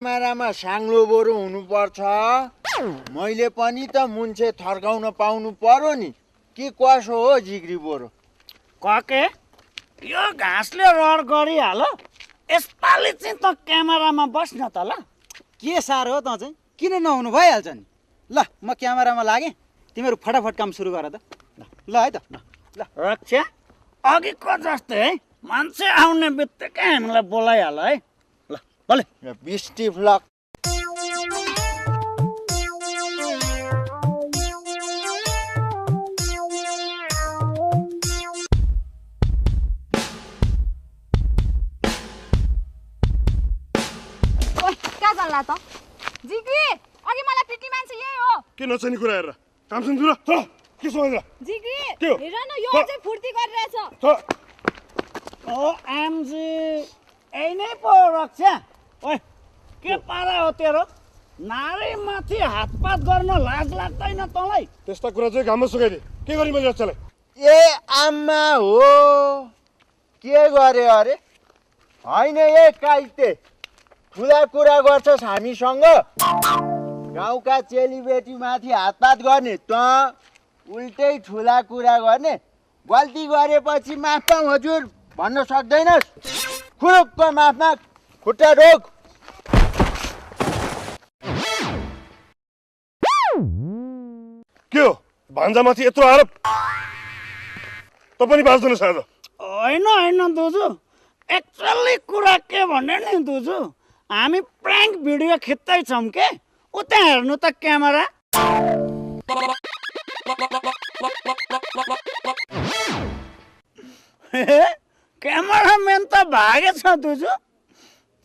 क्यामेरामा साङ्लो बोरो हुनुपर्छ। मैले पनि त मुन्छे थर्काउन पाउनु पर्यो नि। के कसो हो जिग्री बोरो? कके यो घाँसले रड गरिहाल। यसपालि चाहिँ त क्यामेरामा बस्न त ल। के साह्रो हो त चाहिँ? किन नहुनु भइहाल्छ नि। ल म क्यामेरामा लागेँ, तिमीहरू फटाफट काम सुरु गर त। ल है त। ल रक्षा अघिको जस्तै है, मान्छे आउने बित्तिकै हामीलाई बोलाइहाल है। ल बोले बिस्टिफ लक। कहाँ जान्ला त? जिग्री अघि मलाई पिट्ने मान्छे यही हो। के नचाहिने कुरा हेरेर काम सुन्छु र के सोचेर जिग्री के हो? हेर न, यो चाहिँ फुर्ती गरिरहेछ। ओ एमजी यही नै पो रक्षा। ओए के पारा हो तेरो? नारी माथि हातपात गर्न लाज लाग्दैन तँलाई? त्यस्ता कुरा चाहिँ घाममा सुकाइदिए के गर्ने मैले बच्चालाई? ए आमा हो, के गरे अरे? होइन ए काइते, ठुला कुरा गर्छस् हामीसँग? गाउँका चेलीबेटी माथि हातपात गर्ने त उल्टै ठुला कुरा गर्ने। गल्ती गरेपछि माफ पाऊँ हजुर भन्न सक्दैनस्? खुरुक्क माफ माग, खुट्टा रोक। के हो भान्जामाथि यत्रो आरोप? त पनि बाँच्दैन सायद। होइन होइन दुजु, एक्चुअली कुरा के भने नि दुजु, हामी प्र्याङ्क भिडियो खिच्दैछौँ के। उता हेर्नु त क्यामेरा। क्यामेराम्यान त भागेछ दुजु,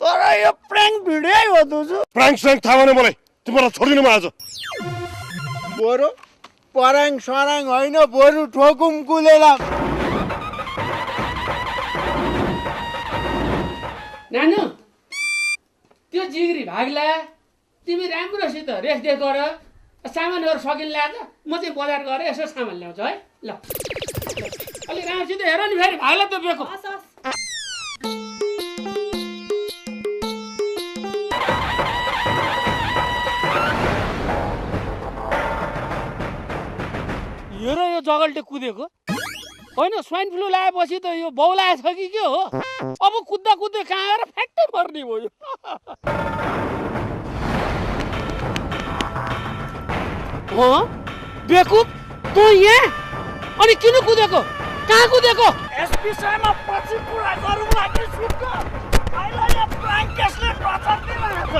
तर यो प्र्याङ्क भिडियो हो दुजु। प्राङ्क स्याङ्क थाहा भने मलाई तिमीलाई छोडिदिनु म आज। बरु पराङ सराङ होइन, बरु ठोकुम कुलेला। नानु त्यो जिग्री भाग्ला, तिमी राम्रोसित रेखदेख गर। सामानहरू सकिन ल्याएर म चाहिँ बजार गएर यसो सामान ल्याउँछु है। ल अलि राम्रोसित हेर नि, फेरि भाग्ला त बेको। यो र यो जगल्टे कुदेको होइन, स्वाइन फ्लू लगाएपछि त यो बौलाएछ कि के हो? अब कुद्दा कुद्दै कहाँ आएर फ्याक्टै मर्ने भयो। बेकुप तँ यहाँ? अनि किन कुदेको? कहाँ कुदेको? यस विषयमा पछि कुरा गरौँला कि सुट। अहिले यो प्र्याङ्क केसले टचर दिइरहेछ।